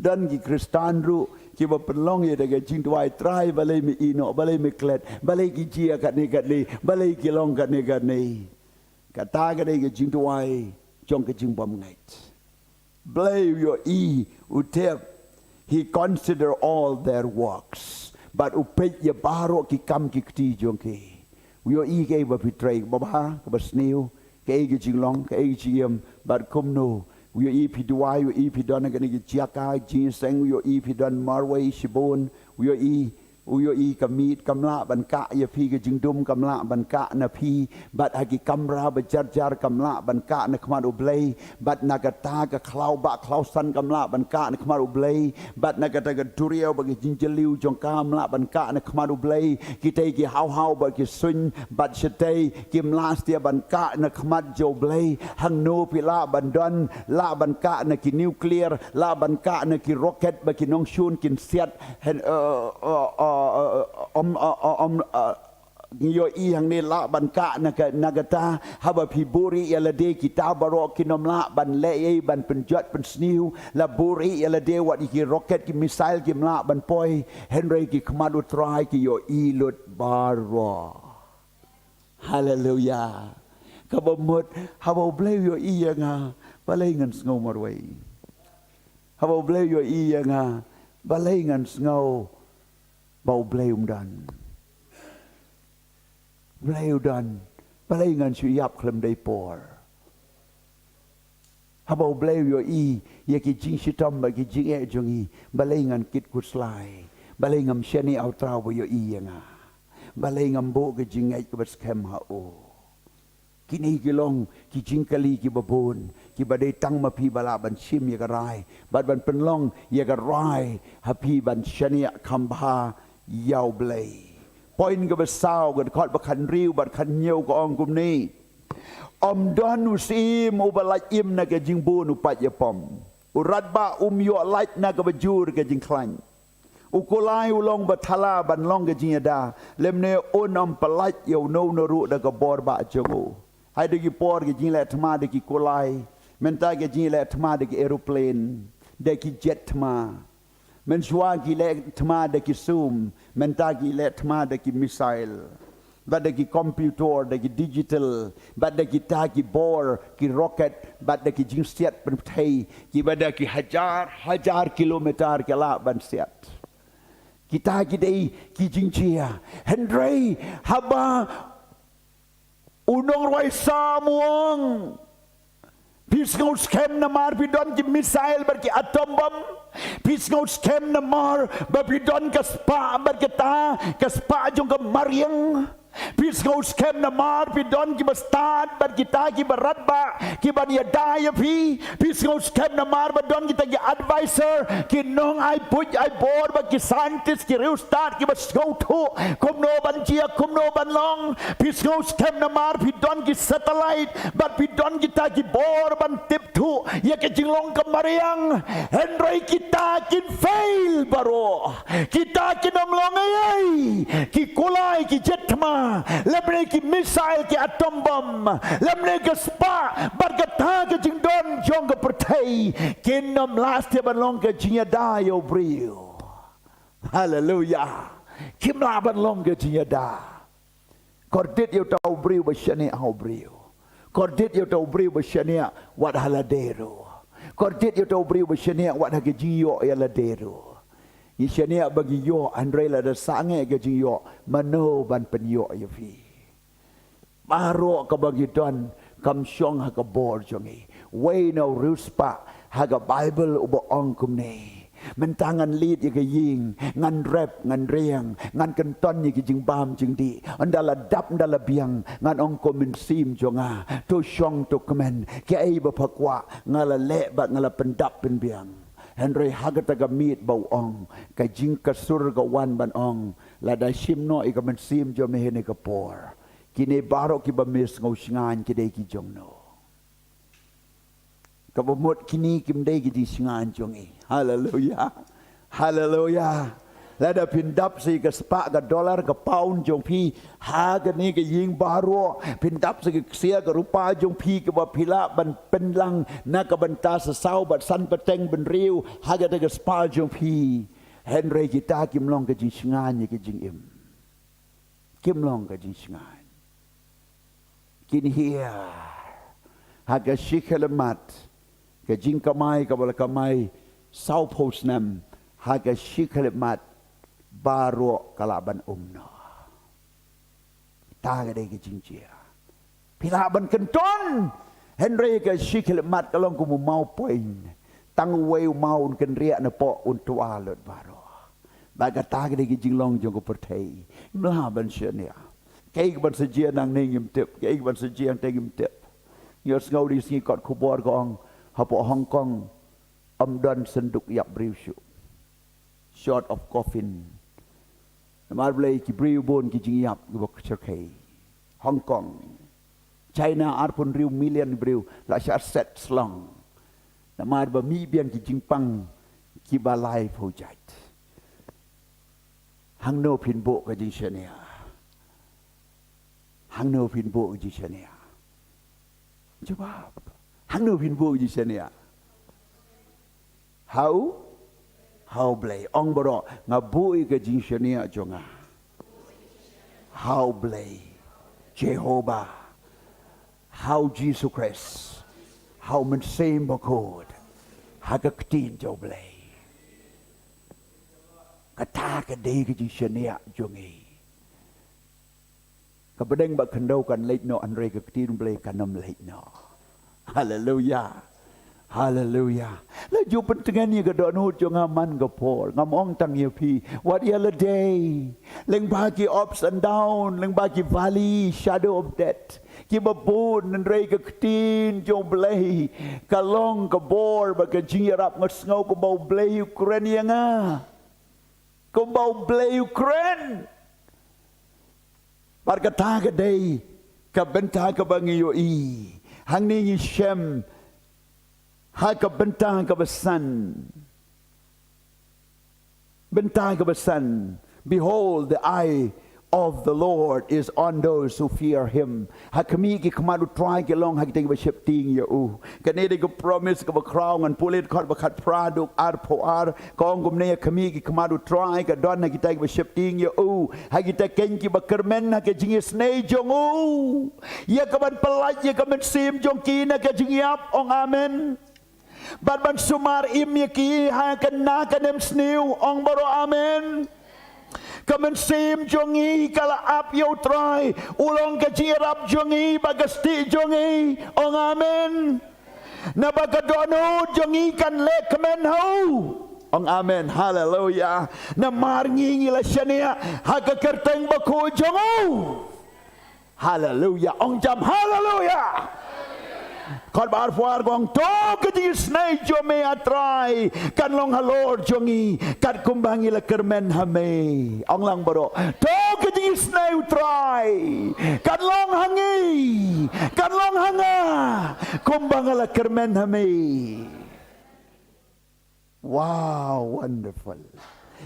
Don ki Khristan ruh kiba pynlong ïa ka jingduwai Trai balei me ïehnoh, balei me klet, balei ki jia katne katne, balei ki long katne katne. Kata ka dei ka jingduwai jong ka jingbymngeit. Blei u ïohi, u tip, he consider all their works. Bad u peit ïa baroh ki kam ki kti jong ki. U ïohi kaei ba phi trei, kaba bha, kaba sniew, kaei ka jinglong, kaei ka jingim, bad kumno. U ïohi phi duwai, u ïohi phi don ha kane ka jaka jingïaseng, u ïohi phi don marwei shibun, u ïohi, u ïohi ka miet kam lah ban kah ïa phi, ka jingdum kam lah ban kah na phi, bad ha ki kamra ba jar jar kam lah ban kah na khmat U Blei, bad na kata ka khlaw ba khlaw san kam lah ban kah na khmat U Blei, bad na kata ka duriaw ba ka jingjylliew jong ka kam lah ban kah na khmat U Blei, kitei ki haw haw ba ki suiñ, bad shatei kim lah stia ban kah na khmat jong U Blei. Hangno phi lah ban don, lah ban kah na ki nuclear, lah ban kah na ki rocket ba ki nongshun kin siat, hen, uh, uh, uh, uh, um, uh, uh, um, uh, ngi ïohi hangne lah ban kah na ka, na kata, haba phi buhrieh ïa lade kita baroh kin ym lah ban leh ei ban pynjot pynsniew, la buhrieh ïa lade wat ïa ki rocket ki missile kim lah ban poi, hynrei ki khmat U Trai ki ïohi lut baroh. Haleluya. Kaba mut, haba U Blei u ïohi ïa nga, balei ngan sngew marwei. Haba U Blei u ïohi ïa nga, balei ngan sngew ba U Blei um don. Blei u don, balei ngan shu ïap khlem dei por. Haba U Blei u ïohi ïa ki jingshitom bad ki jingeh jong ngi, balei ngan kit khuslai, balei ngam shaniah ha U Trai ba u ïohi ïa nga, balei ngam buh ka jingngeit kaba skhem ha u. Kine ki long ki jingkylli kiba bun, kiba dei tang ma phi ba lah ban shim ïa ka rai, bad ban pynlong ïa ka rai ha phi ban shaniah kham bha ïa U Blei. Point kaba saw, ka dkhot ba khathynriew bad khathynñiew ka ong kumne. Ym don u syiem uba lait im na ka jingbun u paid ïapom. U radbah um ïoh lait na kaba jur ka jingkhlaiñ. U kulai u long ba thala ban long ka jingïada, lymne un ym pyllait ïa uno uno ruh da ka bor ba jong u. Hai da ki por ka jingleh thma da ki kulai, mynta ka jingleh thma da ki aeroplane, da ki jet thma. Mynshuwa ki leh thma da ki sum, mynta ki leh thma da ki missile. Bad da ki computer, da ki digital, bad da kita ki bor, ki rocket, bad da ki jingsiat pynpthei, kiba da ki hajar, hajar kilometer ki lah ban siat. Kita ki dei ki jingjia. Hynrei haba u nongrwai Salm u ong, phi sngew skhem namar phi don ki missile bad ki atom bomb. Phi sngew skhem namar ba phi don ka spah bad kata ka spah jong ka mariang. Phi sngew skhem namar phi don kiba stad bad kita kiba radbah kiban ïada ïa phi. Phi sngew skhem namar ba don kita ki advisor, ki nong ai buit ai bor bad ki scientist, ki riewstad kiba sngewthuh kumno ban jia, kumno ban long. Phi sngew skhem namar phi don ki satellite bad phi don kita ki bor ban tip thuh ïa ka jinglong ka mariang. Hynrei kita kin fail baroh. Kita kin ym long ei ei. Ki kulai, ki jet thma, lymne ki missile, ki atom bomb, lymne ka spah bad kata ka jingdon jong ka pyrthei kin ym lah shuh ban long ka jingïada ïa u briew. Haleluya. Kim lah ban long ka jingïada. Kordit ïa uta u briew ba shaniah ha u briew. Kordit ïa uta u briew ba shaniah wat ha lade ruh. Kordit ïa uta u briew ba shaniah wat ha ka jingïoh ïa lade ruh. Ngi shaniah ba ngi ïoh, hynrei lada sangeh ka jingïoh, mano ban pynïoh ïa phi. Baroh kaba ngi don kam shong ha ka bor jong ngi. Wei na u riewspah ha ka Baibl uba ong kumne. Mynta ngan leit ïa ka ïing, ngan rep, ngan riang, ngan kynton ïa ki jingbam jingdih. Ynda la dap, ynda la biang, ngan ong ko mynsiem jong nga, to shong to kmen, kaei ba pha kwah nga la leh bad nga la pyndap pynbiang. Hynrei ha kata ka miet ba u ong, ka jingkasur ka wan ban ong, lada shim noh ïa ka mynsiem jong me ha kane ka por, kine baroh kiba me sngew shngaiñ ki dei ki jong no. Kaba mut kine kim dei ki jingshngaiñ jong ngi. Haleluya. Haleluya. Lada phin dap sa ka spah ka dollar ka pound jong phi ha kane ka ïing baroh, phin dap sa ka ksiar ka rupa jong phi kaba phi lah ban pynlang na ka bynta sa saw bad san pateng bynriew ha kata ka spah jong phi. Hynrei kita kim long ka jingshngaiñ ïa ka jingim. Kim long ka jingshngaiñ. Kin hiar ha ka shi khyllipmat ka jingkamai kaba la kamai sawphew snem, ha ka shi khyllipmat baroh ka lah ban um noh. Ta ka dei ka jingjia. Phi lah ban kynton. Hynrei ka shi khyllipmat ka long kum u maw point. Tang uwei u maw un kynriah napoh un twa lut baroh. Bad kata ka dei ka jinglong jong ka pyrthei. Mla ban shaniah. Kaei kaban sa jia nangne ngim tip. Kaei kaban sa jia hangtei ngim tip. Ngi ïohsngew dei sngi kot khubor ka ong hapoh Hong Kong ym don synduk ïap briew shuh. Short of coffin. Namar balei? Ki briew bun ki jingïap kiba shyrkhei. Hong Kong, China, arphew hynriew million briew la shah set slong. Namar ba mih biang ki jingpang kiba laiphew jait. Hangno phin buh ka jingshaniah? Hangno phin buh ka jingshaniah? Jubab. Hangno phin buh ka jingshaniah? Ha u? Ha U Blei. Ong baroh, nga buh ïa ka jingshaniah jong nga ha U Blei Jehovah, ha U Jisu Khrist, ha U Mynsiem Bakhuid, ha ka ktien jong U Blei. Kata ka dei ka jingshaniah jong ngi. Ka pdeng ba khyndew kan leit noh, hynrei ka ktien U Blei kan ym leit noh. Haleluya. Haleluya. La ju pyntngen ïa ka dohnud jong nga man ka por. Ngam ong tang ïa phi, wat ïa lade. Lyngba ki ups and down, lyngba ki valley, shadow of death, kiba bun, hynrei ka ktien jong U Blei ka long ka bor bad ka jingïarap. Nga sngew kumba U Blei u kren ïa nga. Kumba U Blei u kren. Bad kata ka dei ka bynta kaba ngi ïohi. Hangne ngi shem ha ka bynta kaba san. Bynta kaba san. Behold, the eye of the Lord is on those who fear him. Ha khmih ki khmat U Trai ki long ha kita kiba sheptieng ïa u. Kane dei ka promise kaba khraw. Ngan pule dkhot ba khatphra haduh arphew ar. Ka ong kumne: ha khmih ki khmat U Trai ka don ha kita kiba sheptieng ïa u, ha kita keiñ kiba kyrmen ha ka jingisynei jong u, ïa kaban pyllait ïa ka mynsiem jong ki na ka jingïap. Ong amen. Bad ban sumar im ïa ki ha ka, na ka nemsniew. Ong baroh amen. Ka mynsiem jong ngi ka la ap ïa U Trai. U long ka jingïarap jong ngi bad ka stieh jong ngi. Ong amen. Naba ka dohnud jong ngi kan leh kmen ha u. Ong amen. Haleluya. Namar ngi, ngi la shaniah ha ka kyrteng bakhuid jong u. Haleluya. Ong jam haleluya. Dkhot ba arphew ar ka ong: To ka jingisynei jong me, A Trai, kan long halor jong ngi, katkum ba ngi la kyrmen ha me. Ong lang baroh: To ka jingisynei, U Trai, kan long ha ngi, kan long ha nga, kumba nga la kyrmen ha me. Wow, wonderful.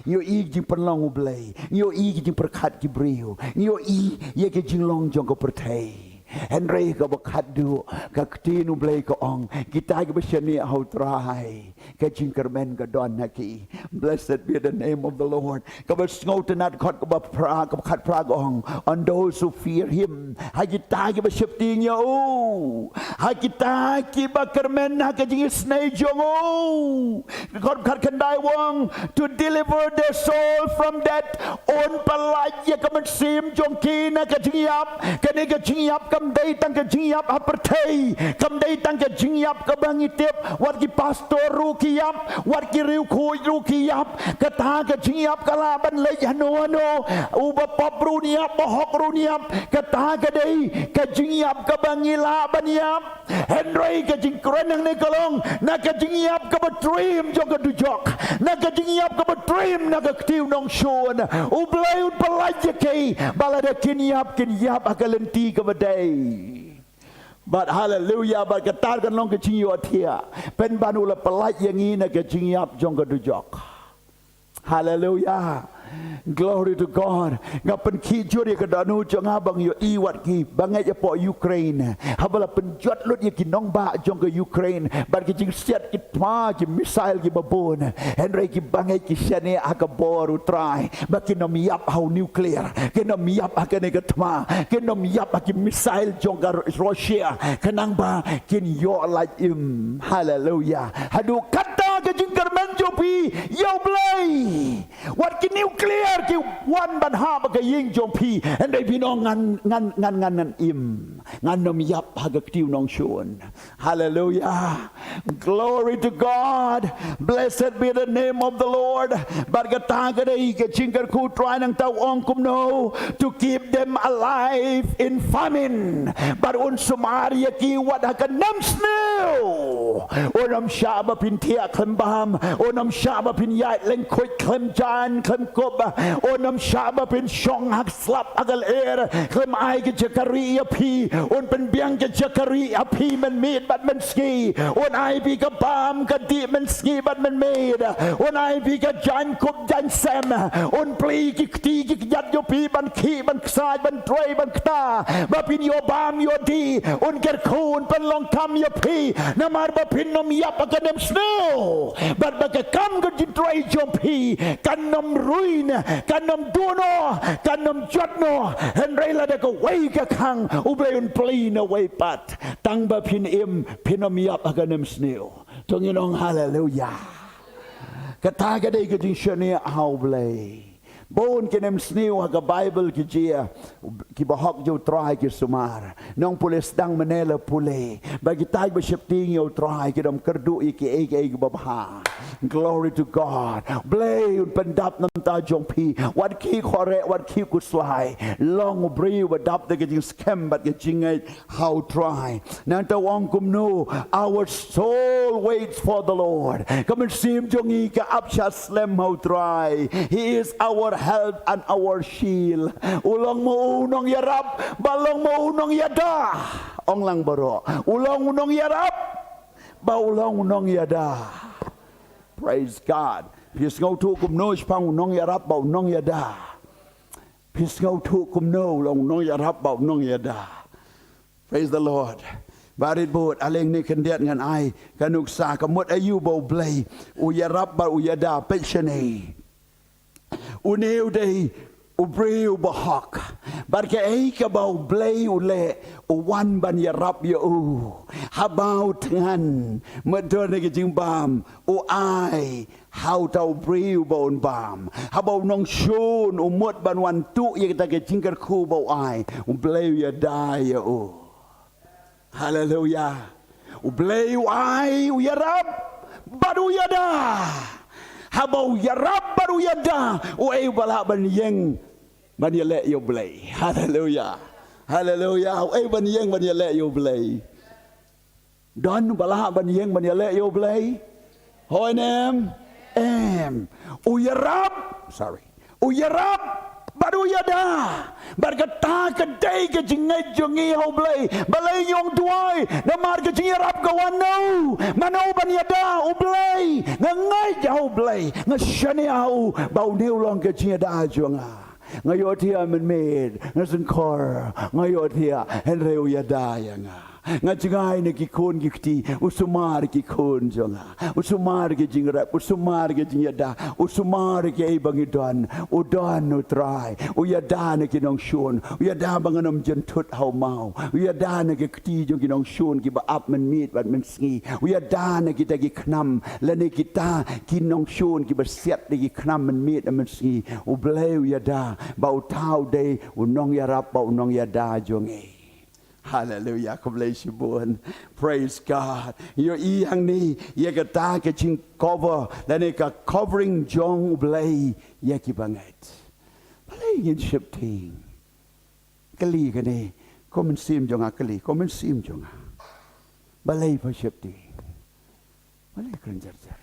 Ngi ïohi ka jingpynlong U Blei. Ngi ïohi ka jingpyrkhat ki briew. Ngi ïohi ïa ka jinglong jong ka pyrthei. Hynrei kaba khatduh, ka ktien U Blei ka ong, kita kiba shaniah ha U Trai, ka jingkyrmen ka don ha ki. Blessed be the name of the Lord. Kaba sngewtynnat, dkhot kaba phra, kaba khatphra ka ong: On those who fear him. Ha kita kiba sheptieng ïa u. Ha kita kiba kyrmen ha ka jingisynei jong u. Dkhot khatkhyndai ka ong: To deliver their soul from death. Un pyllait ïa ka mynsiem jong ki na ka jingïap. Kane ka jingïap kam dei tang ka jingïap ha pyrthei. Kam dei tang ka jingïap kaba ngi tip. Wat ki pastor ruh ki ïap, wat ki riewkhuid ruh ki ïap. Kata ka jingïap ka lah ban leit hano hano. Uba pop ruh un ïap, bahok ruh un ïap. Kata ka dei ka jingïap kaba ngi lah ban ïap. Hynrei ka jingkren hangne ka long na ka jingïap kaba triem jong ka dujok, na ka jingïap kaba triem na ka ktien nongshun. U Blei un pyllait ïa ki, ba lada kin ïap, kin ïap ha ka lynti kaba dei. Bad haleluya, bad kata kan long ka jingïohthiah, pynban u la pyllait ïa ngi na ka jingïap jong ka dujok. Haleluya. Glory to God. Nga pynkhih jur ïa ka dohnud jong nga ba nga ïohi wat ki bangeit hapoh Ukraine, haba la pynjot lut ïa ki nongbah jong ka Ukraine bad ki jingsiat ki thma, ki missile kiba bun. Hynrei ki bangeit ki shaniah ha ka bor U Trai ba kin ym ïap ha u nuclear, kin ym ïap ha kane ka thma, kin ym ïap ha ki missile jong ka Russia, khnang ba kin ïoh lait im. Haleluya. Haduh katta ka jingkyrmen jong phi ïa U Blei. Wat ki nuclear ki wan ban hap ha ka ïing jong phi, hynrei phin ong ngan, ngan, ngan, ngan, ngan im. Ngan ym ïap ha ka kti u nongshun. Haleluya. Glory to God. Blessed be the name of the Lord. Bad kata ka dei ka jingkyrkhu Trai, nangta u ong kumno, to keep them alive in famine. Bad un sumar ïa ki wat ha ka nemsniew. Un ym shah ba phin thiah khlem bam, un ym shah ba phin ïaid lyngkhuid khlem jan khlem kup, un ym shah ba phin shong ha slap ha ka lyer khlem ai ka jaka rieh ïa phi. Un pynbiang ka jaka rieh ïa phi mynmiet bad mynsngi. Un ai phi ka bam ka dih mynsngi bad mynmiet. Un ai phi ka jaiñkup jaiñsem. Un plie ki kti ki kjat jong phi ban khih, ban ksaid, ban trei, ban kta, ba phin ïoh bam ïoh dih. Un kyrkhu, un pynlong kam ïa phi, namar ba phin ym ïap ha ka nemsniew. Bad ba ka kam ka jingtrei jong phi kan ym ruin, kan ym duh noh, kan ym jot noh. Hynrei lada kawei ka khang, U Blei un plie na wei pat, tang ba phin im, phin ym ïap ha ka nemsniew. To ngin ong haleluya. Kata ka dei ka jingshaniah ha U Blei. Bun ki nemsniew ha ka Baibl ki jia, kiba hok ïa U Trai ki sumar. Nongpule sdang mynne la pule, ba kita kiba sheptieng ïa U Trai kim kyrduh ïa kiei kiei kiba bha. Glory to God. Blei un pyndap na ka bynta jong phi. Wat khih khuslai, wat khih khuslai. Long u briew ba dap da ka jingskhem bad ka jingngeit ha U Trai. Nangta u ong kumno, our soul waits for the Lord. Ka mynsiem jong ngi ka ap shah slem ha U Trai. He is our help and our shield. U long ma u nongïarap, ba long ma u nongïada. Ong lang baroh. U long u nongïarap, ba u long u nongïada. Praise God. Phi sngewthuh kumno shaphang u nongïarap bad u nongïada? Phi sngewthuh kumno u long u nongïarap bad u nongïada? Praise the Lord. Barit bud, ale ngi khyndiat ngan ai ka nuksa, ka mut aïu ba U Blei u ïarap bad u ïada, peit shane. Une u dei u briew ba hok. Bad kaei kaba U Blei u leh, u wan ban ïarap ïa u. Haba u thngan, mut don ka jingbam, u ai ha uta u briew ba un bam. Haba u nongshun u mut ban wan tuh ïa kata ka jingkyrkhu ba u ai, U Blei u ïada ïa u. Haleluya. U Blei u ai, u ïarap bad u ïada. Haba u ïarap bad u ïada, uei uba lah ban ïeng ban ïaleh ïa U Blei? Haleluya. Haleluya. Uei ban ïeng ban ïaleh ïa U Blei? Don uba lah ban ïeng ban ïaleh ïa U Blei? Hooid ne em? Em. U ïarap, sorry, u ïarap bad u ïada. Bad kata ka dei ka jingngeit jong ngi ha U Blei. Balei ngi ong duwai? Namar ka jingïarap ka wan na u. Mano ban ïada? U Blei. Nga ngeit ha U Blei, nga shaniah ha u ba une u long ka jingïada jong nga. Nga ïohthiah mynmiet, nga sngewkhor, nga ïohthiah, hynrei u ïada ïa nga. Nga jngai na ki khun ki kti, u sumar ki khun jong nga. U sumar ki jingrep, u sumar ki jingïada, u sumar kiei ba ngi don. U don U Trai, u ïada na ki nongshun, u ïada ba ngan ym jynthut ha u maw. U ïada na ki kti jong ki nongshun kiba ap mynmiet bad mynsngi. U ïada na kita ki khnam, lane kita ki nongshun kiba siat da ki khnam mynmiet na mynsngi. U Blei u ïada, ba uta u dei u nongïarap bad u nongïada jong ngi. Haleluya, khublei shibun. Praise God. Ïohi hangne ïa kata ka jingcover lane ka covering jong U Blei ïa ki bangeit. Balei ngin sheptieng? Kylli kane, ko mynsiem jong nga, kylli, ko mynsiem jong nga. Balei pha sheptieng? Balei kren jar jar?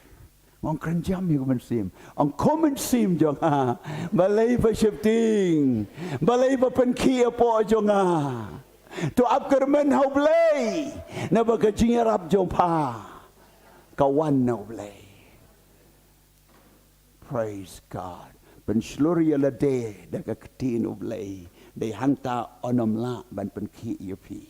Ngong kren jam ïa ko mynsiem. Ong ko mynsiem jong nga, balei pha sheptieng? Balei pha pynkhih hapoh jong nga? To ap kyrmen ha U Blei, naba ka jingïarap jong pha ka wan na U Blei. Praise God. Pynshlur ïa lade da ka ktien U Blei. Dei hangta un ym lah ban pynkhih ïa phi.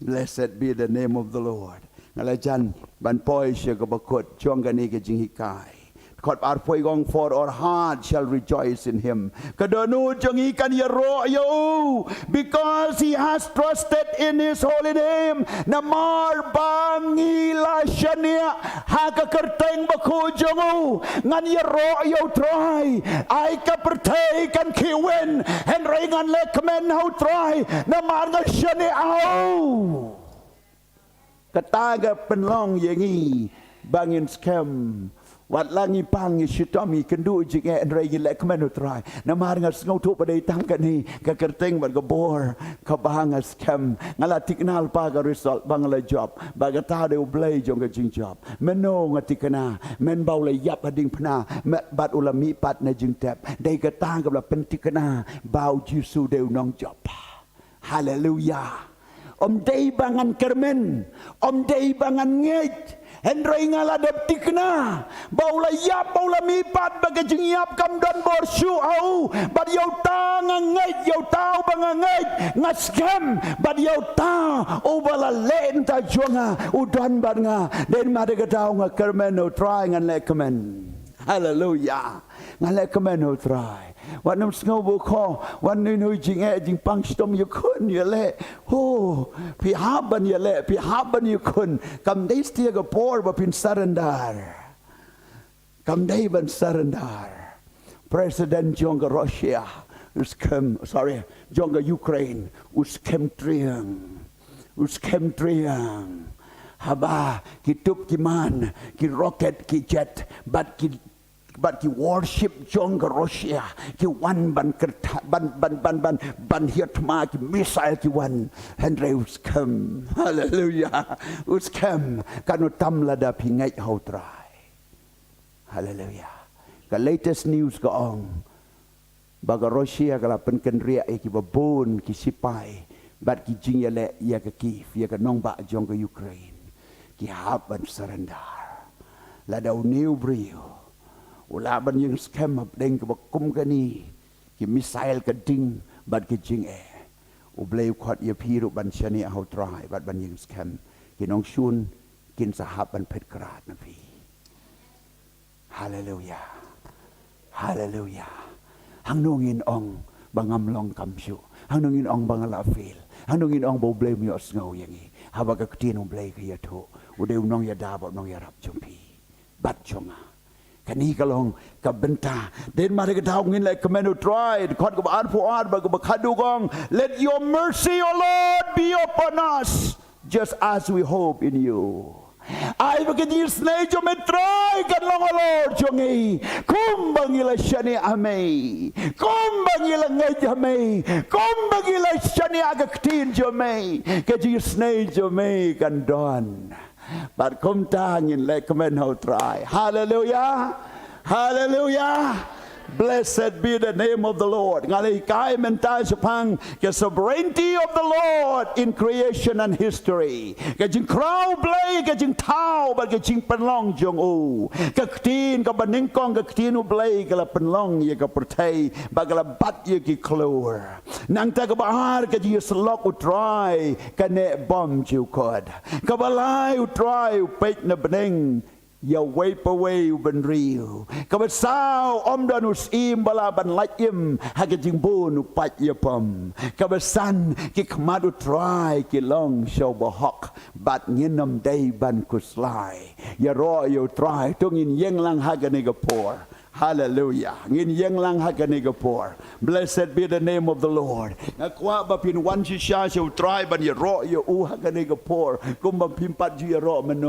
Blessed be the name of the Lord. Nga la jan ban poi sha kaba kut jong kane ka jinghikai. Kot arphew ong, "For our heart shall rejoice in him." Ka dohnud jong ngi kan ïaroh ïa u, because he has trusted in his holy name. Namar ba ngi la shaniah ha ka kyrteng bakhuid jong u. Ngan ïaroh ïa u Trai. Ai ka pyrthei kan khih win, hynrei ngan leh kmen ha u Trai. Namar ngan shaniah ha u. Kata ka pynlong ïa ngi ba ngin skhem. Wat la ngi pang, ngi shitom, ngi kynduh jingeh, hynrei ngi leh kmen u Trai. Namar nga sngewthuh ba dei tang kane ka kyrteng bad ka bor kaba nga skhem. Nga la thikna lypa ka result ba nga la jop. Ba kata dei U Blei jong ka jingjop. Mynno nga thikna? Mynba u la ïap ha diengphna, bad u la mihpat na jingtep. Dei kata kaba la pynthikna ba U Jisu dei u nongjop. Haleluya. Ym dei ba ngan kyrmen, ym dei ba ngan ngeit, hynrei nga la dep thikna ba u la ïap, ba u la mihpat, ba ka jingïap kam don bor shuh ha u. Bad ïa uta nga ngeit, ïa uta uba nga ngeit, nga skhem. Bad ïa uta uba la leh na ka bynta jong nga, u don bad nga. Dei namar kata nga kyrmen ha u Trai, ngan leh kmen. Haleluya. Ngan leh kmen ha u Trai. Wat nym sngew ba u khot, wat nym ïohi jingeh jingpang, shitom, ïakhun ïaleh. Ho, phi hap ban ïaleh, phi hap ban ïakhun. Kam dei satia ka por ba phin surrender. Kam dei ban surrender. President jong ka Russia u skhem, sorry, jong ka Ukraine u skhem triang. U skhem triang. Haba ki tup ki man, ki rocket, ki jet, bad ki bad ki warship jong ka Russia ki wan ban kyrta-, ban, ban, ban, ban, ban hiar thma, ki missile ki wan. Hynrei u skhem. Haleluya. U skhem. Kan ym tam lada phi ngeit ha u Trai. Haleluya. Ka latest news ka ong ba ka Russia ka la pynkynriah ïa kiba bun ki sipai bad ki jingïaleh ïa ka Kyiv, ïa ka nongbah jong ka Ukraine. Ki hap ban surrender. Lada une u briew u lah ban ïeng skhem hapdeng kaba kum kane, ki missile, ka ding bad ka jingeh, U Blei u khot ïa phi ruh ban shaniah ha u Trai bad ban ïeng skhem. Ki nongshun kin sa hap ban phet krad na phi. Haleluya. Haleluya. Hangno ngin ong ba ngam long kam shuh? Hangno ngin ong ba nga la fail? Hangno ngin ong ba U Blei um ïohsngew ïa ngi? Haba ka ktien U Blei ka ïathuh, u dei u nongïada bad u nongïarap jong phi bad jong nga. Kane ka long ka bynta. Dei namar kata ngin leh kmen ha u Trai. Kot kaba arphew ar bad kaba khatduh ka ong, "Let your mercy, O Lord, be upon us, just as we hope in you." Ai ba ka jingisynei jong me Trai kan long halor jong ngi. Kumba ngi la shaniah ha me, kumba ngi la ngeit ha me, kumba ngi la shaniah ha ka ktien jong me, ka jingisynei jong me kan don. Bad kumta ngin leh kmen ha u Trai. Haleluya. Haleluya. Blessed be the name of the Lord. Nga la hikai mynta shaphang ka sovereignty of the Lord in creation and history. Ka jingkhraw U Blei, ka jingthaw bad ka jingpynlong jong u. Ka ktien kaba nyngkong, ka ktien U Blei ka la pynlong ïa ka pyrthei bad ka la bat ïa ki khlur. Nangta kaba ar, ka jingïasyllok U Trai ka neh bymjukut. Kaba lai, U Trai u peit na bneng ïa uwei pa uwei u bynriew. Kaba saw, ym don u syiem ba lah ban lait im ha ka jingbun u paid ïapom. Kaba san, ki khmat U Trai ki long sha u bahok bad ngin ym dei ban khuslai. Ïaroh ïa U Trai, to ngin ïeng lang ha kane ka por. Haleluya. Ngin ïeng lang ha kane ka por. Blessed be the name of the Lord. Nga kwah ba phin wan shisha sha U Trai ban ïaroh ïa u ha kane ka por. Kumba phim pat ju ïaroh mynno.